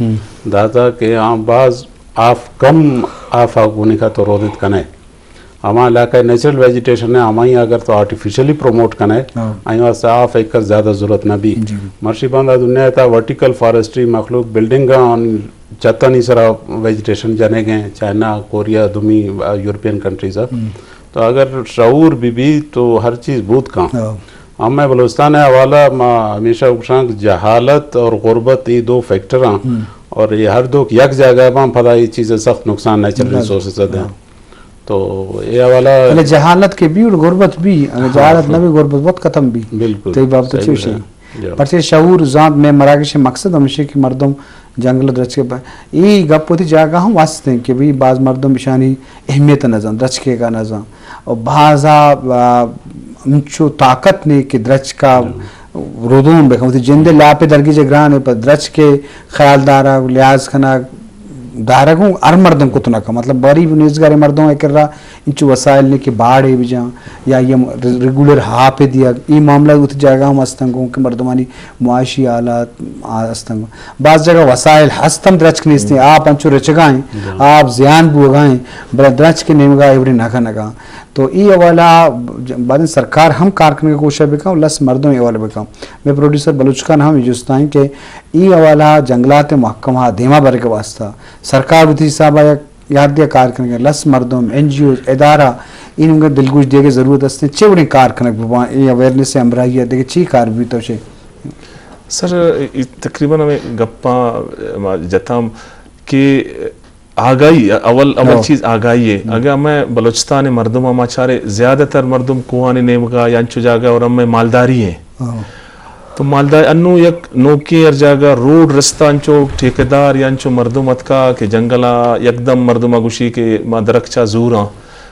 ہم۔ داتا کہ آ باز آف کم آفا گونی کا تو رودت کنے۔ ہما علاقہ نیچرل ویجیٹیشن ہے، ہمائی اگر تو آرٹیفیشلی پروموٹ کنے، ہاں۔ آئی واسطے آف ایک زیادہ ضرورت نہ بی۔ جی۔ مرشی باندا دنیا تا ورٹیکل فارسٹری مخلوق بلڈنگ آن چھتانی سرا ویجیٹیشن جنے گئے، چائنا، کوریا، دومی، آ، یورپین کنٹریز آ۔ ہم۔ تو اگر شعور بی بی تو ہر چیز بوت کان۔ ہاں۔ ہمیں بلوچستان حوالہ ما ہمیشہ گوشاں کہ جہالت اور غربت یہ دو فیکٹر ہیں، ہم۔ اور یہ ہر دو یک جگہ بان پدا یہ چیزیں سخت نقصان نیچرل نہ۔ ریسورسز دیں۔ ہاں۔ تو یہ حوالہ بلے جہالت کے بھی اور غربت بھی، اگر ہاں۔ جہالت نہ بھی غربت بہت ختم بھی۔ بالکل۔ تو یہ بابت صحیح اچھی ہے۔ جی۔ پرچہ شعور زانت میں مراگش مقصد ہمیشہ کہ مردم جنگل درچ کے ب-، ای گپ ہوتی جاگہ ہم واسطے ہیں کہ بھی بعض مردم اشانی اہمیت نہ زان، درچ کے کا نہ زان۔ اور بعضا، آ، انچو طاقت نے کہ درچ کا ہاں۔ رودون بکن، وتی جندے لاپے درگیجے گران ہے، پر درچ کے خیال دارا، لحاظ کنا، دارگ ہوں ہر مردم کت نہ کن۔ مطلب، غریب نیزگاریں مردم ء کرا انچو وسائل نے کہ باڑے بجاں یا یہ ریگولر ہاپے دیگ، ای معاملہ وتی جاگہ ہم ہستن گوں کہ مردمانی معاشی حالات آ ہستن گوں۔ بعض جگہ وسائل ہست ہم درچک نیستیں، آپ انچو رچگائیں، آپ زیان بوگائیں، بلے درچک نیمگا ایوڑی نہ کنگا۔ تو ای حوالہ بعد سرکار ہم کار کنگ کوشش بکن، لس مردم ای حوالہ بکن۔ میں پروڈیوسر بلوچ خان ہم جستائیں کہ ای حوالہ جنگلات محکمہ دیما برگ واسطہ سرکار وتی حساب ء یک یات دیا کار کنگ ء، لس مردم، این جی اوز، ادارہ، این انگت دلگوش دیگ ء ضرورت است، چے وڑیں کار کنگ بباں، اے اویئرنس ء ہمراہی ء دگہ چی کار بیت؟ تو چے؟ سر، ای تقریباً ہمیں گپاں ما جتام کہ آگاہی، اول، اول ہو۔ چیز آگاہی ہے۔ ہم۔ اگر ہمیں بلوچستان مردم ہم چارے، زیادہ تر مردم کوہانی نیمگا یا انچو جاگہ اور ہمیں مالداری ہیں۔ ہو۔ تو مالدار انو یک نوکیں ہر جاگہ روڈ رستہ انچو ٹھیکیدار یا انچو مردم اتکا کہ جنگلا یکدم مردم گوشی کہ ما درخت چا زوراں،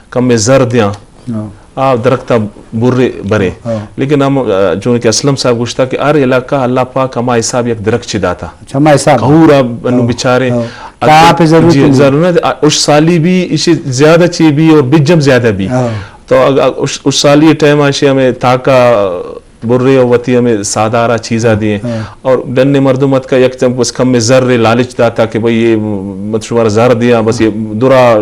کمے زر دیاں، ہاں۔ آ درخت برے برے۔ ہاں۔ لیکن ہم، آ، چون کہ اسلم صاحب گوشتا کہ ہر علاقہ اللہ پاک ہما حساب یک درخت چی داتا۔ اچھا، ہما حساب۔ کہور آ انو ہاں۔ بچارے۔ ہاں۔ اگر تا آپ ضرورت جی، نہیں۔ ضرور ہے۔ آ، اش سالی بھی، اسی زیادہ چی بھی اور بجم زیادہ بھی۔ ہاں۔ تو اگر اش، اش سالی ٹائم آشی ہمیں تاکا برے و وتی ہمیں سادارا چیزا دیے۔ ہاں۔ اور ڈن مردم اتکا یک چم بس کم زر لالچ داتا کہ بھئی یہ مت شمار زر دیا، بس یہ درا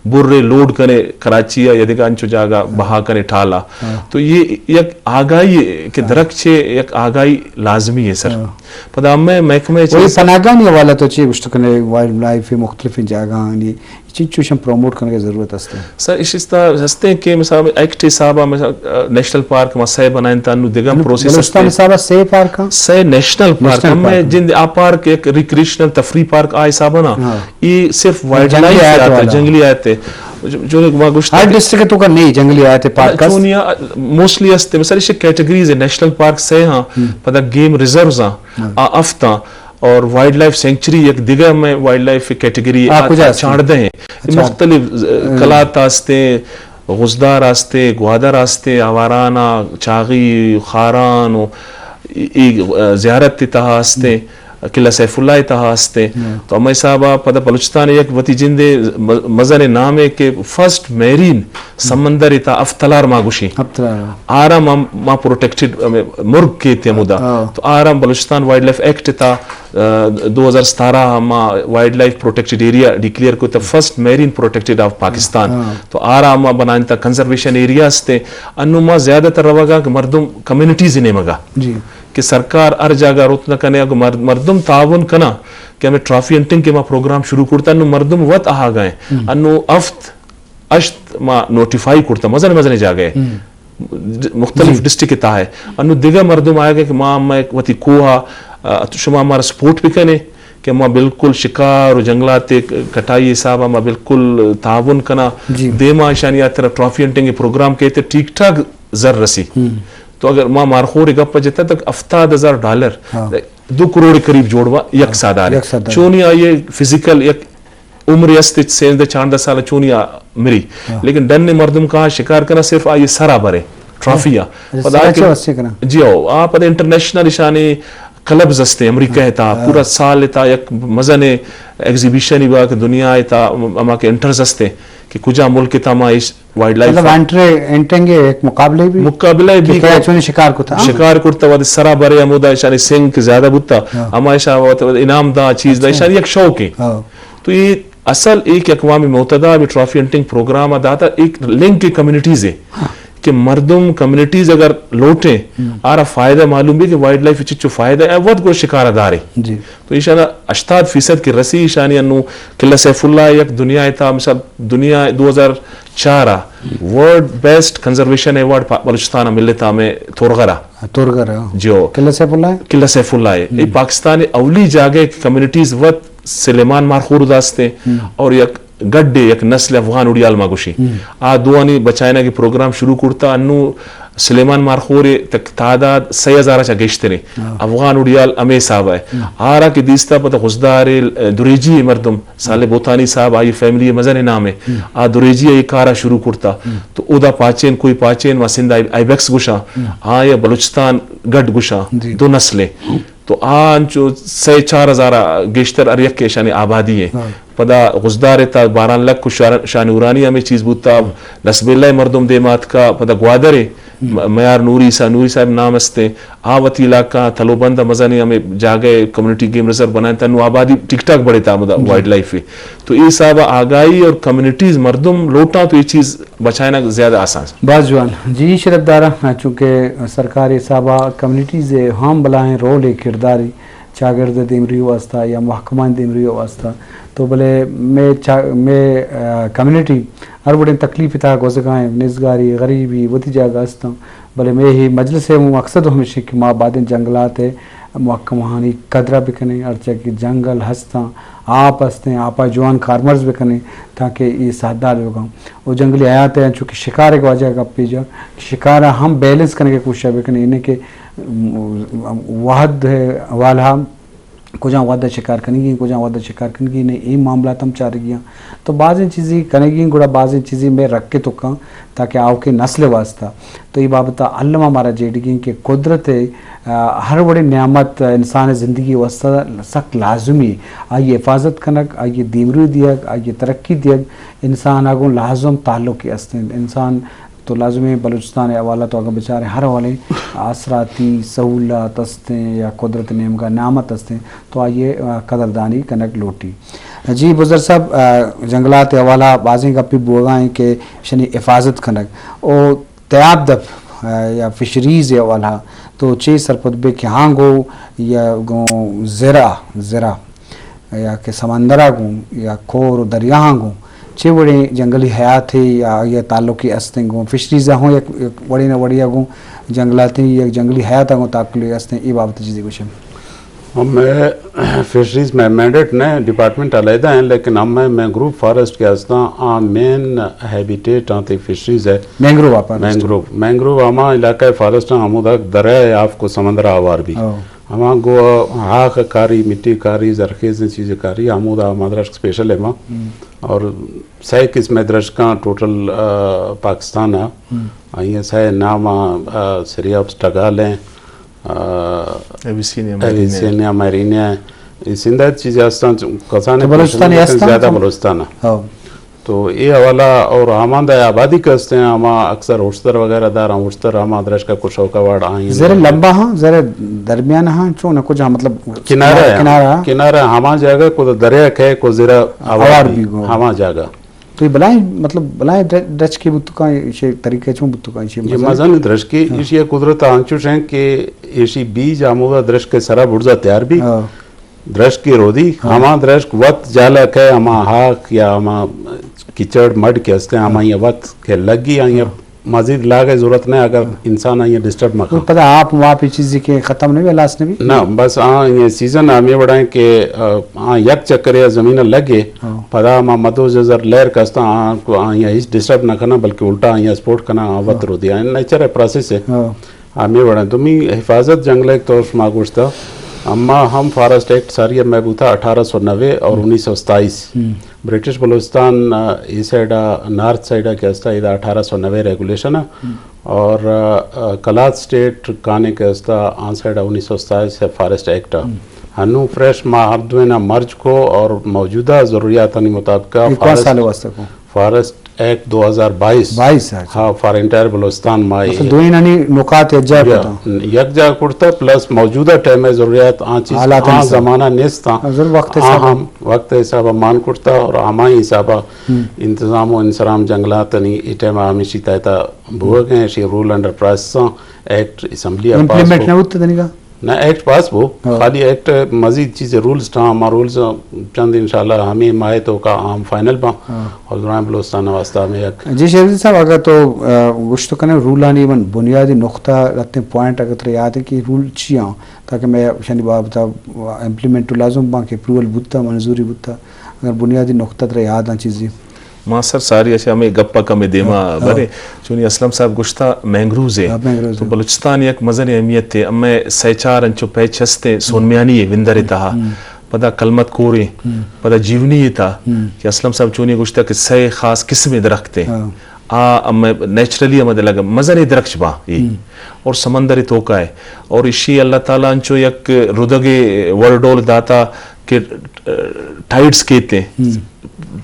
برے لوڈ کنے کراچی یا دگہ انچو جاگہ بہا کنے ٹالا۔ ہاں۔ تو یہ یک آگاہی ہے کہ ہاں۔ درخت چے یک آگاہی لازمی ہے سر۔ ہاں۔ پدا ہمیں محکمہ وہی چیز پناہ گاہانی حوالہ تو چی گوشت کنے وائلڈ لائف مختلف جاگہانی چنچو شم پروموٹ کنگ ء ضرورت است؟ سر، اش است، ہستیں کہ مثال ایکٹ حساب ء مثال، آ، نیشنل پارک ما سہ بنائیں تا انو دگہ بل-، پروسیس بلوچستان ہستیں۔ حساب ء سہ پارک ہاں؟ سہ نیشنل پارک نیشنل ہمیں پارک۔ جند آ پارک ایک ریکریشنل تفریح پارک آ حساب نا۔ ہاں۔ یہ صرف وائلڈ جنگلی لائف حیات آتا ہے، والا۔ جنگلی آتے۔ جو، جو ما گوشت ہر ڈسٹرکٹ تو کا نہیں جنگلی آتے پارک۔ چونیا موسٹلی ہستے، مثال اش کیٹیگریز ہے، نیشنل پارک سہ ہاں، ہم۔ پدا گیم ریزروز ہاں، ہاں۔ آ ہفت ہاں۔ اور وائلڈ لائف سینکچری یک دگہ میں وائلڈ لائف کیٹیگری آ، آ، کجا آ، است؟ چاردہ ہیں۔ اچھا۔ مختلف، آ، ہم۔ کلات آستے، غزدار آستے، گوادر آستے، آوارانا، چاغی، خاران و ای، ای، آ، زیارت تہا آستے، ہم۔ قلعہ سیف اللہ تہا آستے۔ ہم۔ تو ہمے حسابا پدا بلوچستان یک وتی جندے م-، مزن نام ہے کہ فرسٹ میرین سمندر تا افتلار ما گوشی۔ افتلار۔ آرا ما، ما پروٹیکٹڈ، ہمیں مرگ کے تے ہمودا۔ ہاں۔ تو آرا بلوچستان وائلڈ لائف ایکٹ تا، آ، دو ہزار ستارہ ما وائلڈ لائف پروٹیکٹڈ ایریا ڈکلیئر کو تا فرسٹ میرین پروٹیکٹڈ آف پاکستان۔ ہاں۔ تو آرا ما بنائیں تا کنزرویشن ایریا ہستے۔ انو ما زیادہ تر روگا کہ مردم کمیونٹیز نیمگا۔ جی۔ کہ سرکار ہر جاگہ روت نہ کنے، اگر مر-، مردم تعاون کنا کہ ہمیں ٹرافی ہنٹنگ کے ما پروگرام شروع کرتا، انو مردم وت آہا گئے۔ ہم۔ انو ہفت اشت ما نوٹیفائی کرتا مزن مزن جاگہ ہے۔ ہم۔ مختلف جی۔ ڈسٹرکٹ تہا ہے۔ انو دگہ مردم آئے گا کہ ما، ما ایک وتی کوہ، آ، تو شما ہمارا سپورٹ بھی کنے کہ ما بالکل شکار و جنگلات کٹائی حساب ما بالکل تعاون کنا۔ جی۔ دیما اشانی آ طرح ٹرافی ہنٹنگ پروگرام کہتے ٹھیک ٹھاک زر رسی۔ ہم۔ تو اگر ما مارخور گپ جتا تو ہفتاد ہزار ڈالر، ہاں۔ دو کروڑ قریب جوڑ با یک ہاں، سادار ہے۔ یک سادار۔ چونی آئیے فزیکل یک عمر است، سیزدہ چاردہ سال چونی آ مری۔ ہاں۔ لیکن ڈن مردم کہاں شکار کنا صرف آئیے سرا برے، ٹرافی آ۔ اچھا، پدا سرا کہ چے واسطے کنا؟ جی ہو، آ پدا انٹرنیشنل اشانی کلبز ہستیں امریکہ ءِ تہا، پورا سال ءِ تہا یک مزنیں ایگزیبیشن ای با کہ دنیا ءِ تہا ہما کہ ہنٹرز ہستیں کہ کجا ملک ءِ تہا ما ایش وائلڈ لائف مطلب ہنٹر، ہنٹنگ ءِ ایک مقابلے بھی مقابلہ کہ بھی کیا کو چون شکار کتا، ہاں۔ شکار کرتا، وہدے سرا برے ہمودا ایشانی سنگ کہ زیادہ بوتا، ہاں۔ ہما ایشا وت انعام دا، چیز دا، اچھا۔ ایشانی یک شوق ہے۔ ہاں۔ تو یہ اصل ایک اقوام متحدہ بھی ٹرافی ہنٹنگ پروگرام داتا، ایک لنک کمیونٹیز ہے۔ ہاں۔ کہ مردم، کمیونٹیز اگر لوٹیں، ہم۔ آرا فائدہ معلوم بھی کہ وائلڈ لائف چچو فائدہ ہے، وت گو شکار دارے۔ جی۔ تو ایشانا ہشتاد فیصد کہ رسی ایشانی انو قلعہ سیف اللہ یک دنیا تا، مثال دنیا دو ہزار چار آ ورلڈ بیسٹ کنزرویشن ایوارڈ پا-، بلوچستان ملتا میں تورغرا۔ تورغرا۔ جو۔ قلعہ سیف اللہ ہے؟ قلعہ سیف اللہ ہے۔ ہم۔ یہ پاکستان اولی جاگہ کہ کمیونٹیز وت سلیمان مارخور داستیں ہم۔ اور یک گڈے یک نسل افغان اڑیال ما گوشی۔ ہم۔ آ دوانی بچائینگ ءِ پروگرام شروع کرتا، انو سلیمان مارخور ءِ تک تعداد سئے ہزار ءَ چہ گیشتریں۔ ہاں۔ افغان اڑیال ہمے حساب ءَ۔ ہم۔ آرا کہ دیستا پتہ خضدار ءِ، دریجی ءِ مردم، صالح بوتانی صاحب، آئی فیملی ءِ مزن نام ہے۔ ہم۔ آ دریجی ءَ یہ کارا شروع کرتا۔ ہم۔ تو اودا پاچین، کوئی پاچین، ما سندھ آئی-، آئیبیکس گوشاں۔ ہم۔ آ یا بلوچستان گڈ گوشاں۔ جی۔ دو نسلیں۔ تو آ انچو سئے چار ہزار ءَ گیشتر ہر یک ایشانی آبادی ہے۔ ہاں۔ پدا خضدار ءِ تا باران لک و شار-، شاہ نورانی ہمیں چیز بوتا، لسبیلہ ءِ مردم دیما اتکا، پدا گوادر ءِ ہم۔ م-، میار نوری، عیسیٰ نوری صاحب نام استیں، آ وتی علاقہ تلوبند ءَ مزنیں ہمیں جاگہ ءَ کمیونٹی گیم ریزرو بنائیں تا، نو آبادی ٹک ٹاک بڑھے تا ہمدا جی۔ وائلڈ لائف ہے۔ تو اے حساب ءَ آگاہی اور کمیونٹیز مردم لوٹاں تو یہ چیز بچائینگ زیادہ آسان۔ باز جوان۔ جی شرف دارا، چونکہ سرکار ءِ حساب ءَ کمیونٹیز ءِ ہم بلاہیں رول ءُ کردارے چاگرد ءِ دیمروی ءِ واسطہ یا محکمہ ءِ دیمروی ءِ واسطہ۔ تو بلے مئے چا-، مئے، آ، کمیونٹی ہر وڑیں تکلیف ءِ تہا گوزگا ایں، نزگاری، غریبی، وتی جاگہ استاں۔ بلے مئے اے مجلس ءِ مقصد ہمیش کہ ما بائدیں جنگلات ءِ محکمہانی قدر ءَ بکنیں، ہرچا کہ جنگل ہستاں، آپ ہستیں، آپ ءَ جوان کارمرز بکنیں تاکہ اے ساہدار بکن۔ و جنگلی حیات ءِ انچو کہ شکار ءِ واجہ گپے جا، شکار ءَ ہم بیلنس کنگ ءِ کوشش بکنیں، یعنی کہ وہد ءِ حوالہ کجام وہد ءَ شکار کنگی، کجام وہد ءَ شکار کنگی نہ، اے معاملات ہم چارگی آں۔ تو بازیں چیزے کنگی، گڑا بازیں چیزے مئے رکھ ءِ توکاں تاکہ آؤکیں نسل ءِ واسطہ۔ تو اے بابت ءَ الم ءَ مارا جیڑگی کہ قدرت ءِ، آ، ہر وڑیں نعمت انسان ءِ زندگی ءِ واسطہ سک لازمی۔ آئی ءِ حفاظت کنگ، آئی ءِ دیمروی دیگ، آئی ءِ ترقی دیگ انسان ءَ گوں لازم تعلق است انت۔ انسان تو لازمیں بلوچستان ءِ حوالہ تو اگاں بچاریں ہر حوالیں آسراتی سہولت استیں یا قدرت ءِ نیمگا نعمت استیں تو آئی ءِ، آ، قدردانی کنگ لوٹی۔ جی بزر صاحب، آ، جنگلات ءِ حوالہ بازیں گپے بوگا ایں کہ اشانی حفاظت کنگ او تیاب دپ، آ، یا فشریز ءِ حوالہ تو چے سرپد بے کہ ہاں گوں یا گوں زرا، زرا یا کہ سمندر ءَ گوں یا کور و دریاہاں گوں چے وڑیں جنگلی حیات ہے یا آئی ءِ تعلقے استیں گوں فشریز ءَ ہوں یک، یک وڑے نہ وڑے ءَ گوں جنگلاتیں یک جنگلی حیات ءَ گوں تعلقے استیں، اے بابت چیزے گوشیں؟ ہم مئے فشریز مئے مینڈیٹ نہ، ڈپارٹمنٹ علیحدہ ہیں، لیکن ہم مئے مینگروو فارسٹ کہ استاں، آ مین ہیبیٹیٹ آں تئی فشریز ہے۔ مینگروو آپ مینگروو، مینگروو ہما علاقہ فارسٹ ہیں، ہمودا دریا آپ کو سمندر آوار بھی۔ او۔ ہما گو ہاخ کاری، مٹی کاری، زرخیزیں چیزیں کاری، ہمودا ہما درشک اسپیشل ہے ما۔ ہم۔ اور سئے قسم درشکاں ٹوٹل، آ، پاکستان ءَ۔ ہم۔ آئی ءِ سئے نام، آ، سیریاپس ٹگال ہیں، آ، ایویسینیا میرینیا۔ ایویسینیا میرینیا۔ اے سندھ ءَ چیزیں استاں، کسانیں تو بلوچستان ءَ استاں؟ زیادہ بلوچستان ءَ۔ ہاں۔ تو اے حوالہ اور ہماندا آبادی کہ استیں، ہما اکثر ہوشتر وغیرہ داراں، ہوشتر ہما درشکا کشوکا واڑ آئیں۔ زر لمبا ہاں، زر درمیان ہاں، چون کجا مطلب کنارہ، کنارہ۔ کنارہ ہما جاگہ کو دریا کھے کو زرا آوار آوار بھی۔ بھی گو۔ ہما جاگہ۔ تو یہ بلائیں مطلب بلائیں در-، درچکے بوتکاں، ایشی طریقے چون بوتکاں، ایشی یہ مزن؟ مزن درشکے، ہاں۔ ایشی قدرت آنچوش ہیں کہ ایشی بیج آمودا درشک سرا برزا تیار بھی۔ ہاں۔ درشک رودی، ہاں۔ ہما درشک وت جالا کئے، ہما ہاک یا ہما کچڑ مڈ کہ ہستیں، ہما ہاں۔ یہ وت کہ لگی، آئی ہاں۔ مزید لاگ ءِ ضرورت نہ، اگر ہاں۔ انسان آئی ڈسٹرب مکن۔ پدا آپ، آپ چیزی کہ ختم نہ بی، لاس نہ بی؟ نہ، بس آ یہ سیزن ہمیں وڑائیں کہ، آ، آ یک چکرے زمین لگے، ہاں۔ پدا ما مدو جزر لہر کستا، آ کو آئی ہیچ ڈسٹرب نہ کنا، بلکہ الٹا آئی سپورٹ کنا، آ وت ہاں۔ رودی۔ آ نیچر پروسیس ہے۔ ہاں۔ ہمے وڑا دومی حفاظت جنگل ءِ تو شما گوشتا، اما ہم فارسٹ ایکٹ ساری ء مئے بوتا اٹھارہ سو نوے اور انیس سو ستائیس۔ برٹش بلوچستان، آ، اے سائیڈ ء، نارتھ سائیڈ ء کہ استا، ادا اٹھارہ سو نوے ریگولیشن ء۔ اور، آ، آ، کلات اسٹیٹ کانے کہ استا، آن سائیڈ ء انیس سو ستائیس ء فارسٹ ایکٹ ء۔ ہنو فریش ما ہر دوینا مرج کو اور موجودہ ضروریاتانی مطابق یہ کون فارسٹ سال واسطہ کو؟ فارسٹ ایکٹ دو ہزار بائیس۔ بائیس، اچھا۔ ہاں، فار انٹائر بلوچستان ما مطلب یہ دوئینانی نکات یک جا یا، کتا؟ یک جا کرتا، پلس موجودہ ٹائم ء ضروریات آن چیز حالات آن انسان۔ زمانہ نیست آن۔ ہاں، ضرور وقت آن حساب ہم وقت حساب ء مان کرتا اور ہمائی حساب ء انتظام و انسرام جنگلات نی ای ٹائم ء ہمیشی تحت ء بوگ ہیں، شی رول انڈر پروسیس آن ایکٹ اسمبلی ء پاس امپلیمنٹ کو۔ نہ ہوتا دنیگا؟ نہ، ایکٹ پاس بو، ہاں۔ خالی ایکٹ مزید چیزیں رولز تھا، ہما رولز چند انشاءاللہ ہمیں ماہ تو کا عام فائنل با۔ ہاں۔ اور دوران بلوچستان واسطہ ہمیں یک جی شیخ صاحب، اگر تو، آ، گوشت کنے رولانی من بنیادی نقطہ رتیں پوائنٹ اگر ترے یاد ہے کہ رول چی ہاں، تاکہ میں شنی بابتا امپلیمنٹ لازم باں کہ اپروول بوتا، منظوری بوتا، اگر بنیادی نقطہ ترے یاد ہیں چیزی۔ ما سر ساری اچھا ہمیں گپا کمے دیما ہاں، ہاں۔ برے۔ چونی اسلم صاحب گوشتا مینگروز ہے۔ ہاں، مینگروز تو ہے۔ بلوچستان یک مزن اہمیت ہے۔ ہمیں سہ چار انچو پیچ ہستے سونمیانی ہے وندر تہا۔ پدا کلمت کورے، پدا جیونی ہے تا کہ اسلم صاحب چونی گوشتا کہ سہ خاص قسم درخت ہے۔ ہاں۔ آ ہمیں نیچرلی ہمیں لگا مزن درخت با یہ۔ اور سمندر توکا ہے۔ اور اشی اللہ تعالیٰ انچو یک ردگے ورڈول داتا کہ، آ، ٹائیڈز کیتے ہیں۔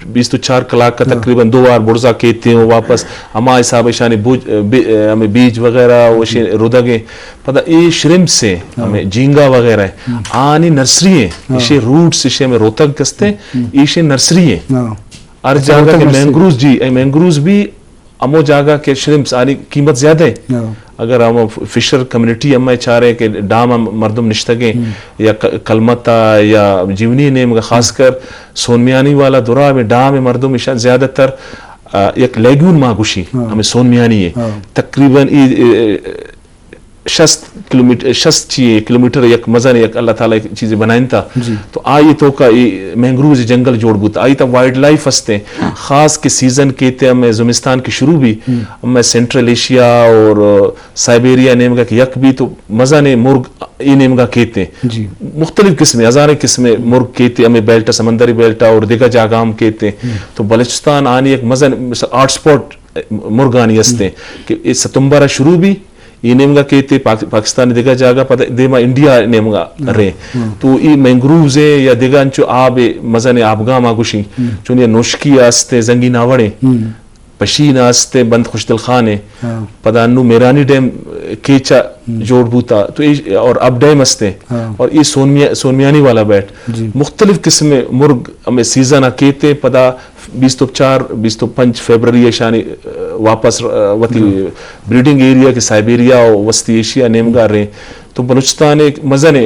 بیست و چار کلاک کا تقریباً دو بار برزا کیتے ہیں، واپس ہما حساب اشانی بوج-، بی-، ہمیں بیج وغیرہ و اشی ردگ ہیں۔ پدا اے شرمپس ہیں، ہمیں جھینگا وغیرہ ہیں۔ آنی نرسری ہیں، اشی روٹس، اشی ہمیں روتگ کستے ہیں، ایشی نرسری ہیں۔ ہر جاگہ کے مینگروز، جی، اے مینگروز بھی ہمو جاگہ کہ شرمپس آنی قیمت زیادہ ہے۔ ہاں۔ اگر ہم ف-، فشر کمیونٹی ہم چارے کہ ڈام ہم مردم نشتگیں یا ک-، کلمتا یا جیونی نیمگا خاص کر سونمیانی والا درا میں ڈام مردم اشان زیادہ تر، آ، یک لیگون ما گوشی ہمیں سونمیانی ہے۔ تقریباً ای، ای، شست کلومیٹر، شست چی کلومیٹر یک مزن یک اللہ تعالیٰ یک چیزے بنائنتا۔ جی۔ تو آئی توکا ای مینگروز جنگل جوڑ بوتا، آئی تا وائلڈ لائف ہستے، خاص کہ سیزن کیتے ہمیں زمستان کی شروع بھی، ہمیں سینٹرل ایشیا اور سائبیریا نیمگا کہ یک بھی تو مزن مرگ ای نیمگا کیتے۔ جی۔ مختلف قسم، ہزاریں قسم مرگ کیتے، ہمیں بیلٹا، سمندری بیلٹا اور دیگر جاگہ ہم کیتے۔ تو بلوچستان آنی یک مزن ہاٹ سپاٹ مرگانی ہستے کہ اے ستمبر شروع بھی، ای نیمگا کیتے پاک-، پاکستان دگہ جاگہ پد دیما انڈیا نیمگا رے۔ تو ای مینگروز ہے یا دگہ انچو آب مزن آبگام آ گوشی۔ چونی نوشکی آستے زنگی ناوڑے، پشین آستے بند خوشدل خان ہے۔ پدا انو میرانی ڈیم کیچا جوڑ بوتا۔ تو ای اور اب ڈیم ہستے۔ اور ای سونمیا-، سونمیانی والا بیٹ۔ جی۔ مختلف قسم مرگ ہمیں سیزن آ کیتے پدا بیست و چار، بیست و پنچ فیبرری اشانی، آ، واپس، آ، وتی بریڈنگ ایریا کہ سائبیریا و وسطی ایشیا نیمگا ریں۔ تو بلوچستان ایک مزن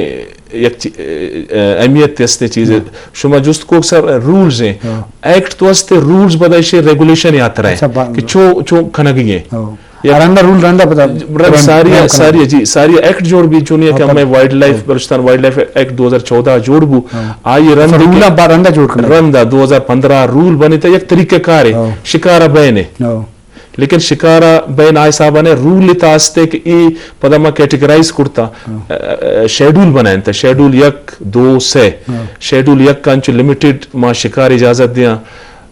یک چی-، آ، اہمیت ہستے چیز ہے۔ شما جست کو سر رولز ہیں۔ ایکٹ تو ہستے رولز بدائشے ریگولیشن یاترا ہے اچھا، با-، کہ چو، چو کھنگی ہیں۔ ہاں۔ یک رندا رول رندا پدا رن-، ساری، رن-، ساری، جی، ساری ایکٹ جوڑ بھی چونی ہے کہ ہمیں وائلڈ لائف، بلوچستان وائلڈ لائف ایکٹ دو ہزار چودہ جوڑ بو۔ آئی رند اچھا، رولا با رندا جوڑ کرنا۔ رندا دو ہزار پندرہ رول بنے تا یک طریقہ کار ہے۔ شکارا بین ہے۔ لیکن شکارا بین آئے صاحبہ نے رول تا استے کہ ای پدا ما کیٹیگرائز کرتا، آ، آ، شیڈول بنائیں تا، شیڈول یک، دو، سے۔ شیڈول یک کانچو لمیٹڈ ما شکار اجازت دیاں۔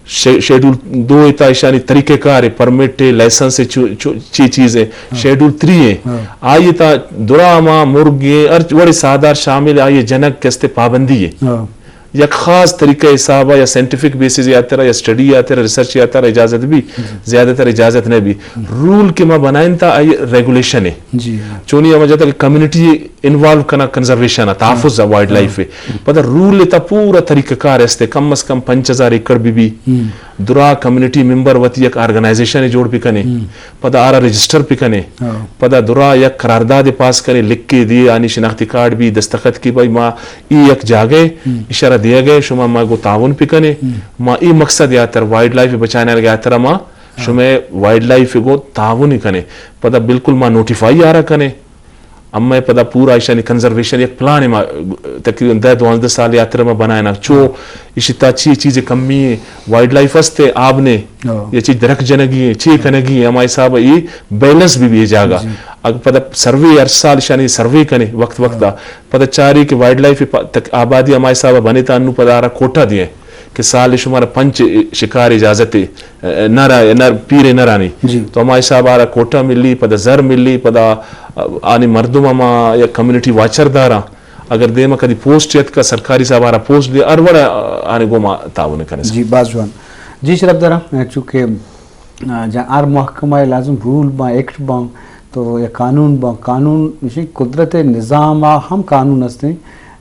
شے-، شیڈول دو ء تھا ایشانی طریقہ کار ہے، پرمٹ ہے، لائسنس ہے، چو-، چو-، چی چیز ہے۔ شیڈول تھری ہے، آئی تھا درا ہما مرگ ہے، ہر وڑے ساہدار شامل ہے، آئی جنگ کستے پابندی ہے۔ یک خاص طریقہ حساب ہے یا سائنٹیفک بیسز یا ترا یا اسٹڈی یا ترا ریسرچ یا ترا اجازت بھی، زیادہ تر اجازت نہ بھی۔ رول کہ ما بنائیں تھا آئی ریگولیشن ہے۔ جی۔ چونی ہما جاتا کہ کمیونٹی انوالو کنا کنزرویشن ء، تحفظ ء وائلڈ لائف ء۔ پدا رول ء تا پورا طریقہ کار است ء، کم از کم پنچ ہزار ایکڑ بہ بی۔ درا کمیونٹی ممبر وتی یک آرگنائزیشن ء جوڑ بہ کنے۔ پدا آرا رجسٹر بہ کنے۔ پدا درا یک قرارداد ء پاس کنے، لکھے دیے، آنی شناختی کارڈ بی، دستخط کی بھائی ما ای یک جاگہ ء اشارہ دیا گئے، شما ما گو تعاون بہ کنے۔ ما ای مقصد یاتر وائلڈ لائف ء بچانے گے یاتر ما شمے وائلڈ لائف ء گو تعاون کنے۔ پدا بالکل ما نوٹیفائی آرا کنے۔ اما پدا پورا ایشانی کنزرویشن یک پلانے ما تقریباً دہ دوازدہ سال یاتر ما بنائینا۔ چو ایشی تا چی چیز کمی ہے، وائلڈ لائف است ہے، آب نے، ہاں۔ یا چی درخت جنگی ہے، چی کنگی ہے، ہما حساب ای بیلنس بھی بھی جاگا۔ جی۔ اگر پدا سروے ہر سال ایشانی سروے کنے وقت وقت آ، ہاں۔ پدا چاری کہ وائلڈ لائف پ-، تک آبادی ہما حساب بنے تا انو پدا آرا کوٹا دیے کہ سال شمارا پنچ شکار اجازت ہے، نہ را-، نہ پیرے نہ رانی۔ جی۔ تو ہما حساب آرا کوٹا ملی، پدا زر ملی، پدا آنی مردم ہما یا کمیونٹی واچر دارا۔ اگر دیما کدی پوسٹ یت کا سرکاری صاحب آرا پوسٹ دے، ہر وڑا آنے گوما تعاون کنے سر۔ جی، باز جوان۔ جی، شرف دارا، چونکہ، آ، جا-، ہر محکمہ لازم رول باں، ایکٹ باں، تو یا قانون باں، قانون اسی قدرت نظام آ ہم قانون ہستیں،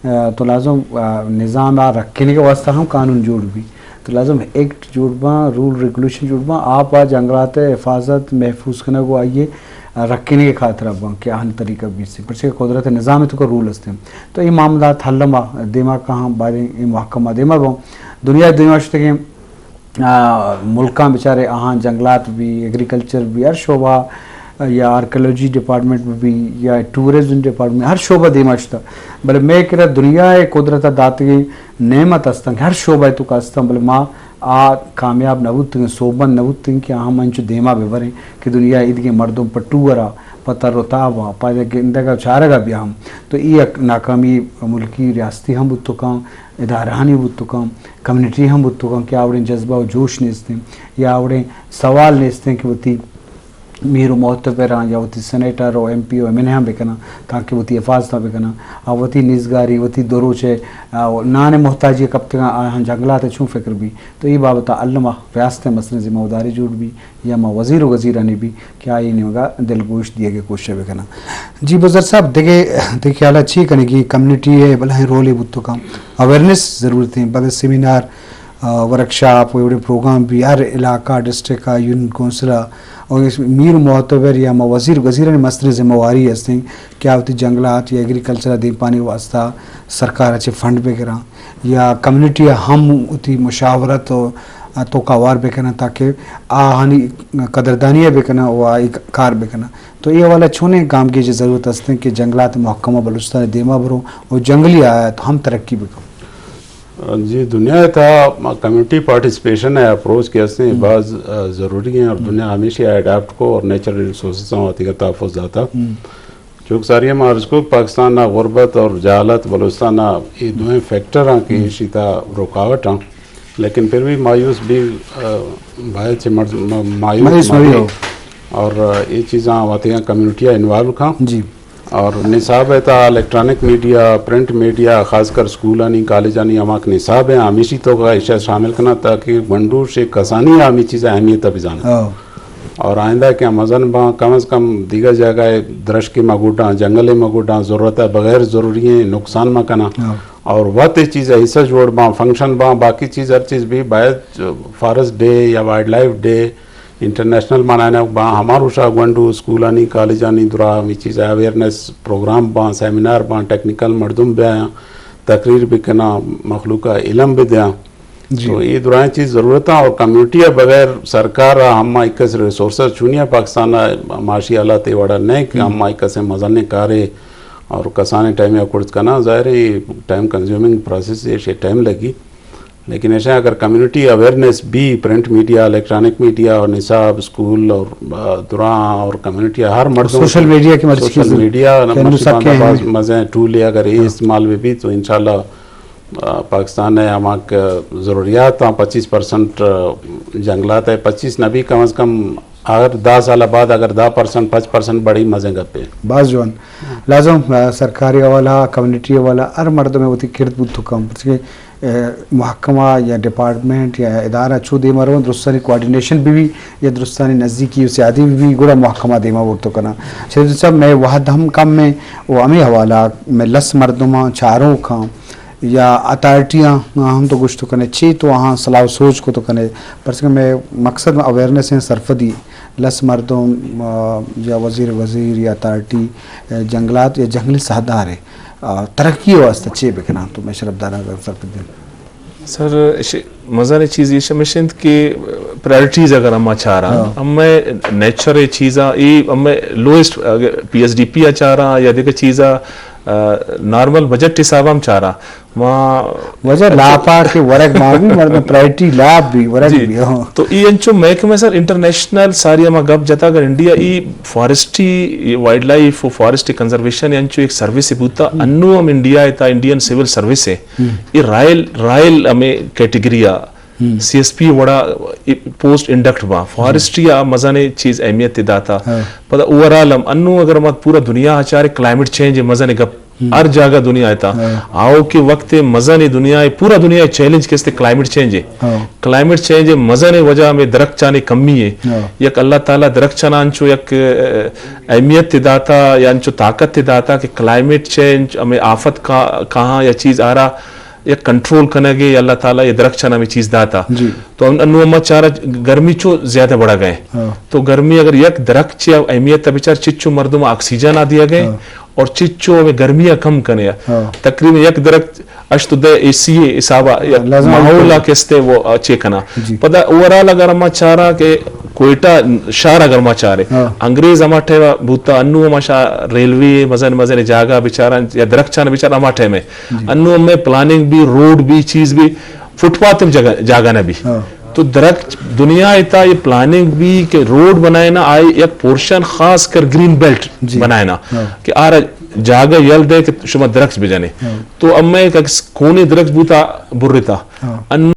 آ، تو لازم، آ، نظام آ رکھنے کے واسطہ ہم قانون جوڑ بھی۔ تو لازم ایکٹ جوڑ باں، رول ریگولیشن جوڑ باں، آپ آ جنگلات حفاظت محفوظ کنگ و آئیے، آ، رکھنے کے خاطر باں کہ آہن طریقہ بھی سے، پرچہ کہ قدرت نظام تو کا رول ہستیں۔ تو یہ معاملات حل ما دیما کہاں بارے یہ محکمہ دیما باں۔ دنیا دیما شتے کہ آ، ملکاں بچارے آہاں جنگلات بھی، ایگریکلچر بھی، ہر شعبہ، یا آرکیالوجی ڈپارٹمنٹ بھی، یا ٹورزم ڈپارٹمنٹ، ہر شعبہ دیما شتا۔ بلے مئے کرا دنیا ء قدرت ء داتگیں نعمت استن کہ ہر شعبہ ء توکا استن، بلے ما آ کامیاب نہ بوتگیں، سوبمند نہ بوتگیں کہ آہاں ما انچو دیما بہ بریں کہ دنیا ء ایدگیں مردم پہ ٹور ء، پہ تر و تاب ء، پہ گندگ ء چارگ ء بیا ہم۔ تو اے یک ناکامی ملکی ریاستی ہم بوت کن، ادارہانی بوت کن، کمیونٹی ہم بوت کن کہ آوڑیں جذبہ و جوش نیستیں یا آوڑیں سوال نیستیں کہ وتی میر و معتبراں یا وتی سینیٹر و ایم پی و ایم این اے ہم بکناں تاکہ وتی حفاظت بکناں۔ آ وتی نیزگاری، وتی دو روچے، آ، نان محتاجی کپتگاں، آہاں جنگلات چون فکر بی؟ تو ای بابت الما ریاست مستریں ذمہ داری جوڑ بی یا ما وزیر و وزیرانی بی کہ آئی نیمگا دلگوش دیگے کوشش بکناں۔ جی بزرگ صاحب، دگہ، دگہ خیال چی کنگی کمیونٹی ہے بلائیں رولے بوت کن، اویئرنیس ضرورت ہیں، بلے سیمینار، آ، ورکشاپ و ایوڑیں پروگرام بھی ہر علاقہ، ڈسٹرکٹ آ، یونین کونسل آ، اور اس میر و معتبر یا ما وزیر، وزیرانی مستریں ذمہ واری ہستیں کہ آ وتی جنگلات یا ایگریکلچر آ دیمپانی واسطہ سرکار چے فنڈ بگراں یا کمیونٹی آ ہم وتی مشاورت و توکا وار بکناں تاکہ آہانی قدردانی بکناں و آئی کار بکناں۔ تو اے حوالہ چونیں گامگیج ضرورت ہستیں کہ جنگلات محکمہ بلوچستان دیما برو و جنگلی حیات ہم ترقی بکن؟ جی، دنیا ء تھا کمیونٹی پارٹیسپیشن ء اپروچ کہ ہستیں، باز، آ، ضروری ہیں اور دنیا ہمیشہ اڈاپٹ کو اور نیچرل ریسورسز ہم وتی کا تحفظ داتا۔ چونکہ ساری ہم عرض کو پاکستان نا غربت اور جہالت بلوچستان نا یہ دوئیں فیکٹر ہیں کہ اسی تا رکاوٹ ہیں، لیکن پھر بھی مایوس بھی، آ، باید سے مرض-، ما-، مایوس مایوس مہ مہ بی۔ اور، آ، یہ چیزاں وتی کمیونٹی انوالو کھاں۔ جی۔ اور نصاب ء تھا الیکٹرانک میڈیا، پرنٹ میڈیا، خاص کر اسکولانی، کالجانی ہماک نصاب ہیں، ہمیشی توکا ایشا شامل کناں تاکہ گونڈو شے کسانی ہمی چیز اہمیت ء بزاناں۔ ہاں۔ اور آئندہ کہ مزن باں، کم از کم دیگر جگہ درشک مہ گڈاں، جنگل مہ گڈاں، ضرورت ء بغیر ضروری ہیں نقصان مہ کناں۔ ہاں۔ اور وت اے چیز حصہ جوڑ باں، فنکشن باں، باقی چیز ہر چیز بھی باید فارسٹ ڈے یا وائلڈ لائف ڈے انٹرنیشنل منائینگ باں، ہما روچا گونڈو اسکولانی، کالجانی درا ہمے چیز اویئرنیس پروگرام باں، سیمینار باں، ٹیکنیکل مردم بیایاں، تقریر بکناں، مخلوق ء علم بدیاں۔ جی۔ تو اے درائیں چیز ضرورت ہیں اور کمیونٹی ء بغیر سرکار ء ہما ایک کس ریسورسز چونی ہیں پاکستان ء معاشی حالات اے وڑا نہیں کہ ہم۔ ہما ایک کس مزن کارے اور کسانیں ٹائم ء کرت کناں، ظاہر ہے یہ ٹائم کنزیومنگ پروسیس ہے، شے ٹائم لگی۔ لیکن ایسا اگر کمیونٹی اویئرنیس بھی، پرنٹ میڈیا، الیکٹرانک میڈیا اور نصاب، اسکول اور، آ، دراں اور کمیونٹی ہر مردم سوشل میڈیا کی مرضی کی سوشل ضرورت میڈیا کہ مرضی انو سب کے باندھا ہیں۔ باز مزے ٹول ہے، اگر یہ ہاں۔ استعمال بھی بھی تو انشاءاللہ، آ، پاکستان ہے ہماک ضروریات ہیں پچیس پرسنٹ، آ، جنگلات ہے پچیس نہ بھی کم از کم اگر دہ سال بعد اگر دہ پرسنٹ، پنچ پرسنٹ بڑی مزے گپے۔ باز جوان۔ لازم، آ، سرکاری حوالہ، کمیونٹی حوالہ، ہر مردم وتی کرد بوت کم۔ پرچہ کہ اے، محکمہ یا ڈپارٹمنٹ یا ادارہ چو دیما رون، درستانی کوآرڈینیشن بھی بھی یا درستانی نزدیکی و سیادی بھی بھی، گڑا محکمہ دیما برتو کنا۔ شریف صاحب، میں وحد ہم کم میں و ہمیں حوالہ میں لس مردماں چاروں کھاں یا اتھارٹیاں ہم تو گوشتو کنے، چی تو ہاں صلاح و سوچ کو تو کنے، پرچہ کہ میں مقصد میں اویئرنیس ہیں سرفدی لس مردم، آ، یا وزیر، وزیر یا اتھارٹی، آ، جنگلات یا جنگلی ساہدار ہے، آ، ترقی واسطہ چے بکناں؟ تو میں شرف داراں اگر سرپد دیں۔ سر، اش-، مزنیں چیز ایش ہمیش انت کہ پرائرٹیز اگر ہما چاراں، ہاں۔ ہمیں نیچر چیزاں، ای ہمیں لوئسٹ، اگر پی ایس ڈی پی آ چاراں یا دیگہ چیزاں، آ، نارمل بجٹ حساب ہم چاراں۔ ما وجہ لاپا کہ ورگ ما بھی مردم پرائرٹی لاپ بھی ورگ جی۔ بھی، ہاں۔ تو ای انچو محکمہ سر انٹرنیشنل ساری ہما گپ جتا، اگر انڈیا ای فارسٹری، وائلڈ لائف و فارسٹری کنزرویشن انچو ایک سروس بوتا، ہم۔ انو ہم انڈیا تا انڈین سول سروس ہے۔ ہم۔ ای رائل، رائل ہمیں کیٹیگری آ ہم۔ سی ایس پی وڑا ای پوسٹ انڈکٹ با، فارسٹری آ مزن چیز اہمیت داتا۔ ہاں۔ پدا اوورآل ہم انو اگر ما پورا دنیا آ چارے کلائمیٹ چینج مزن گپ ہم۔ ہر جاگہ دنیا آتا۔ ہاں۔ آؤ کہ وقت مزن دنیا، پورا دنیا چیلنج کستے کلائمیٹ چینج ہے۔ ہاں۔ کلائمیٹ چینج مزن وجہ ہمیں درخت چانے کمی ہے۔ ہاں۔ یک اللہ تعالی درخت چانا انچو یک، ا، اہمیت داتا یا انچو طاقت داتا کہ کلائمیٹ چینج ہمیں آفت کا، کہاں یا چیز آ رہا یا کنٹرول کنگے، اللہ تعالی یہ درخت چانا ہمیں چیز داتا۔ جی۔ تو ان-، انو ہما چارا گرمی چو زیادہ بڑھا گئے۔ ہاں۔ تو گرمی اگر یک درخت چی اہمیت بچار چچو مردم آکسیجن آ دیا گئے ہاں۔ اور چچو ہمیں گرمی آ کم کنے۔ ہاں۔ تقریباً یک درخت اشت دہ اے سی حسابا یک لازم ماحول آ کستے وہ چے کنا۔ جی۔ پدا اوورآل اگر ہما چارا کہ کوئٹہ شہر اگر ما چارے، ہاں۔ انگریز ہما ٹائم بوتا، انو ہما شاہ ریلوے مزن مزن جاگہ بچارا یا درخت چانا بچار ہما ٹائم ہے۔ جی۔ انو ہمیں پلاننگ بھی، روڈ بھی، چیز بھی، فٹ پاتھ ہم جگہ، جاگہ نہ بھی۔ ہاں۔ تو درخت دنیا ء تا یہ پلاننگ بھی کہ روڈ بنائے نا، آئی یک پورشن خاص کر گرین بیلٹ جی۔ بنائے نا، ہاں۔ کہ آرا جاگہ یل دے کہ شما درخت بجنے۔ ہاں۔ تو اما ایک کونی درخت بوتا برتا۔ ہاں۔ ان